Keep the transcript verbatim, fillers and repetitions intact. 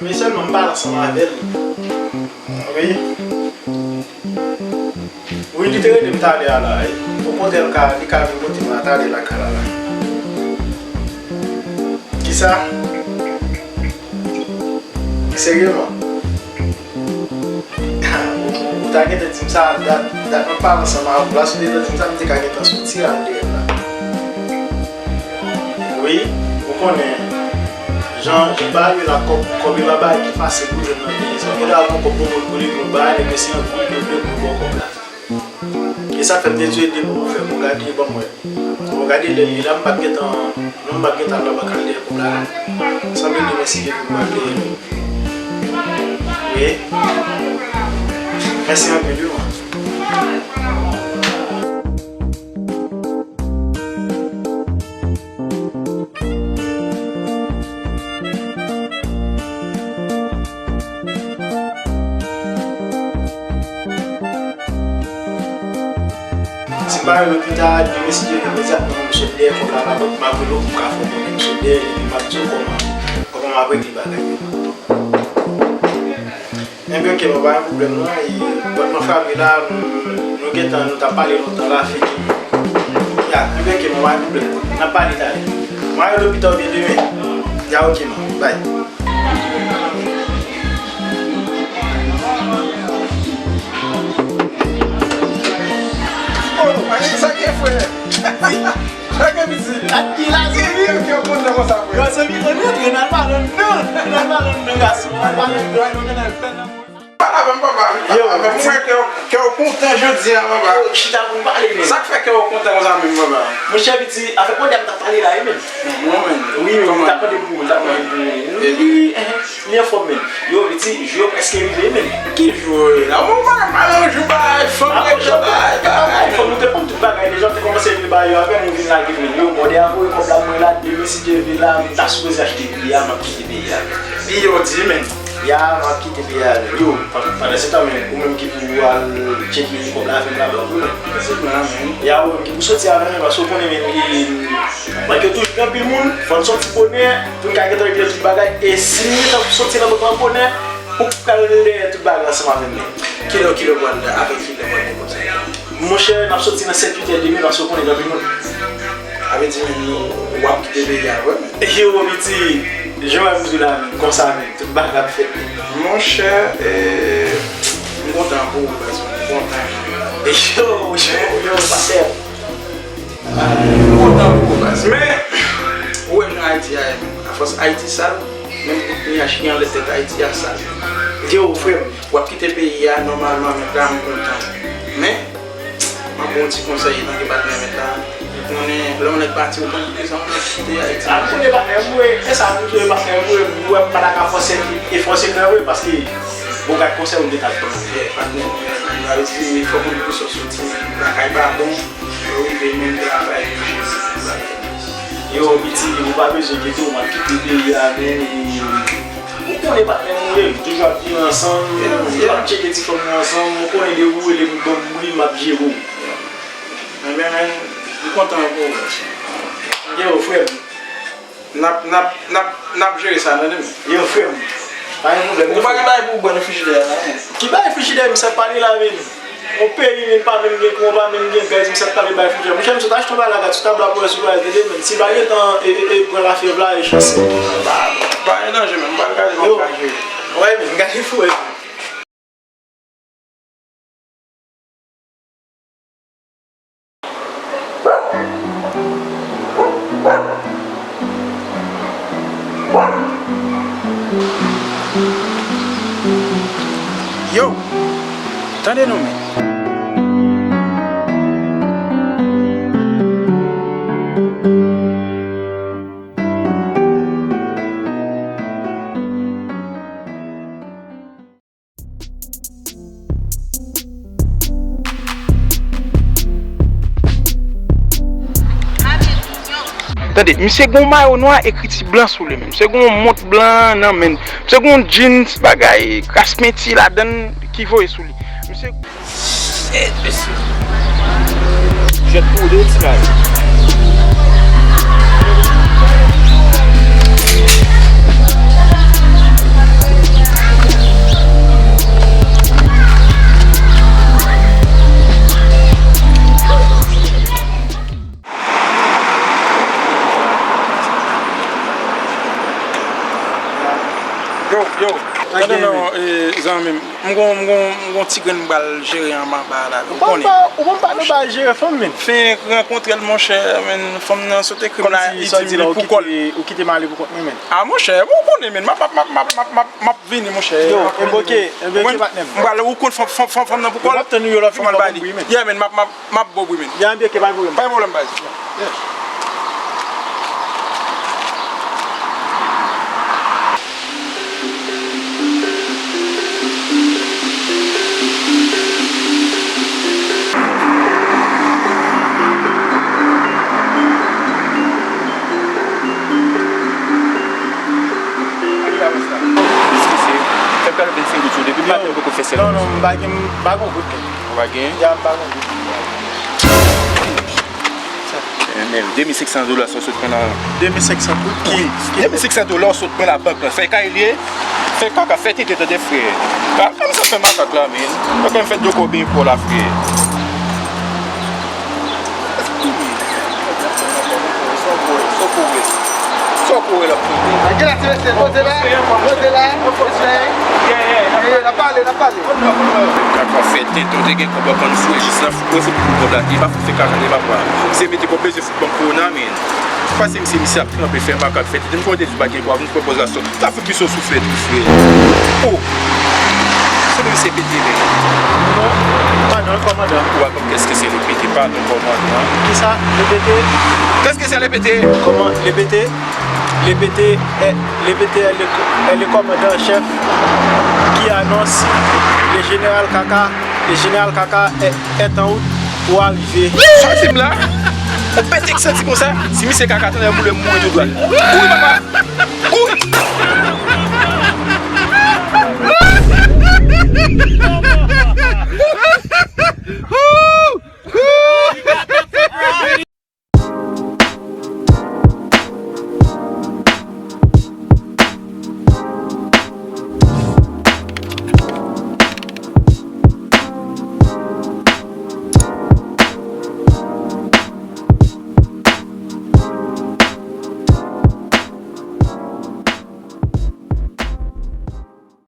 Men sèlman m pale ansanm avè l. Wi. Wi, li te rele m talè a la. Okontrè, l ka, li ka vin kote m la talè lakay la la. Kisa? Seryeman? Ou ta gentan di m sa, dat, dat mwen pale ansanm avè w la, si w te gentan di m sa, m te ka gentan soti andeyò la. Wi, ou konnen, jan, jan bagay yo la, kòb, kòb yo pa bagay ki fasil pou jwenn nan peyi sa. Ou gen dwa pran kòb pou moun pou li, pou bagay, nèg yo se yon gwoup yo vle pou yo ba w kòb la. E sa fè m te di w ede pou ou fè, bon, gade, ban m wè. Bon, gade lè li la, m p ap gentan, non, m p ap gentan al nan bank al dèyè kòb la, non. Sanble demen si Dye vle m pral dèyè li. Wi. Mèsi anpil, wi, man. Si m pa rive pita, demen si Dye vle, m ap sot dèyè kòb la, m ap, m ap rele w pou m ka fè w konnen m sot dèyè l, epi m ap di w kòman, kòman m ap regle bagay yo. Enben, oke, bon, pa gen pwoblèm, non. E, pòt mwen frape la, nou, nou gentan, nou t ap pale lontan la, fè ke, ya, enben, oke, bon, pa gen pwoblèm. N ap pale talè. Mwen rele w pita oubyen demen. Ya, oke, man. Bye. Oh, sa gen, frè? Sa gen, piti? Ak ki la, se li? Kè w kontan konsa, frè? Yo, se li, nou rantre nan balon, non. Nan balon, non, gason. Nan balon, non, nan balon. Pale avè m, papa. Yo, pale avè m. Mwen wè kè w, kè w kontan jodi a, papa. Yo, chita pou n pale, men. Sa k fè kè w kontan konsa menm, papa? Monchè, piti, afè kòb la m t ap pale la, wi, men. Wi, men. Wi, men, m t ap mande pou ou, m t ap mande pou ou. Wi, eh, li anfòm, men. Yo, piti, jou yo prèske rive, men. Ki jou yo ye la? Mwen pa pale yon jou bagay, fanm, bagay, bagay. Fanm, nou te konn tout bagay, deja, nou te kòmanse vin ba yo, apre nou vin lage, men. Yo, bòdè a voye kòb la, mwen la, demen, si Dye vle, la, m ta sipoze achte biye a, m ap kite peyi a. Biye w di, men. Ya, m ap kite peyi a, yo, pa-, pandan se tan, men, ou menm ki pou al tcheke kòb la avè m la, men, ou menm. Efektivman, men. Ya, ou menm ki pou soti avè m, paske ou konnen, men, li, bank yo toujou gen anpil moun, fò n soti bonè, pou n ka gentan regle tout bagay, e si n gentan soti nan bank lan bonè, ou pral dèyè tout bagay ansanm avè m, men. Kilè, kilè w pral, avèk kilè w pral gen kòb sa yo? Monchè, n ap soti nan sèt uit è demen, paske ou konnen gen anpil moun. Sa vle di, men, nou, w ap kite peyi a, vre, men. Yo, piti, jan w wè m di w la, men, konsa, men, tout bagay ap fèt, men. Monchè, eh, m kontan pou ou, baz, m kontan. Yo, yo, yo, pastè. M kontan pou ou, baz. Men, ou wè jan Ayiti a ye, men. Afòs Ayiti sal, menm kout nyaj ki anlè tèt Ayiti a sal. Yo, frè m. W ap kite peyi a, nòmalman, mèt la, m kontan. Men, m ap ba w yon ti konsèy, etanke patnè mèt la. Ou konnen, lè yon nèg pati, ou konn ki sa yon nèg kite Ayiti. A, m konnen patnè m, wi. E sa, m konnen patnè m, wi. M wè m pa ta ka fòse, e fòse nan, wi, paske, bon, gad konsèy ou gentan pran. Yeah, patnè m, wi. Sa vle di, fòk ou di pou sòt soti, lakay pa bon, ou rive menm travay, pou jere bagay. Yo, piti, ou pa bezwen enkyete w, m ap kite peyi a, men, e, ou konnen patnè m ou ye, nou toujou ap viv ansanm, nou toujou ap tcheke ti fanm nou ansanm, ou konnen depi ou rele m, ban m wi, m ap jere w. Enben, men, m kontan pou ou. Yo, frè m. N ap, n ap, n ap, n ap jere sa, tande, men. Yo, frè m. Pa gen pwoblèm, non. Ou pa gen bagay pou w bwè nan frijidè a la, non? Ki bagay frijidè, m sot pale la, men. Yon peyi, men pa menm gen kouran, pa menm gen gaz, m sot pale bay frijidè. Monchè, m sot achte yon bagay la, gad sou tab la pou wè si w pral tande, men. Si pa gentan, e, e, e, pran lafyèv la, e chans. Pa, pa gen danje, men. M pral gade, m ap jere. Yo. Wè, men, gade fou, wè. Yo, tande non, men. Tande, misye gon mayo nwa, ekriti blan sou li, men misye gon mont blan nan men l, misye gon jeans, bagay, kras penti ladan l ki voye sou li. Misye. Shit, mesye. Jwèt pou de ti mari. M gon, m gon, m gon ti grenn m pral jere anba anba la. Ou pa m pa, ou pa m pa nou ba jere fanm, men. Fenk rankontre l, monchè, men fanm nan sot ekri m la, li di m li pou kò l. Ou kite m ale pou kont mwen, men. A, monchè, ou konnen, men, m ap, m ap, m ap, m ap, m ap, m ap vini, monchè. Yo, enboke, enboke, patnè m. M pral, ou konn fanm, fanm, fanm, fanm nan pou kò l. Yo, m ap tann ou yo lòt fini, fò m ba li. Yeah, men, m ap, m ap, m ap bo bri, men. Yeah, enboke, pa gen pwoblèm. Pa gen pwoblèm, baz. Yeah. Eskize, fè m gade vennsenk goud sou depi maten m poko fè sèvis. Non, non, m pa gen, m pa gen goud. Ou pa gen? Ya, m pa gen goud. Men, de mil senk san dola sa w sot pran nan. De mil senk san pou ki? De mil senk san dola w sot pran nan bank lan. Fè kay li ye. Fè kaka, fè tete tande frè. A, kòm sa fè makak la, men. Fè kòm fè dlo kobe pou la, frè. Sa w kore, sa w kore. Sa w kore la, frè. Gen la, ti mesye, poze la, poze la, mesye. N ap pale, n ap pale. Kaka fè tete, w te gen kòb la, pann fwe jis nan fou, se pou kòb la, li pa fout fè kaka, li pa pran. Se mete pou bezwen Bon, kowona, men. Pase misye, misye ap kanpe, fè makak, fè tete. M konnen w te di w pa gen pwav, m pwopoze la sot. Sa fout misye yon souflèt, wi, frè. O! Se pou misye pete, men. Non, padon, kòmandan. Ou pa konn kèske se le pete, padon, kòmandan. Kisa? Le pete? Kèske se le pete? Kòman? Le pete? Le pete est, le pete est le, est le commandant en chef qui annonce le général Kaka, le général Kaka est, est en route pour arriver. Sa w di m la? Ou pete k santi konsa? Si misye kaka tande boule m mouri tou dwat. Kouri papa! Kouri!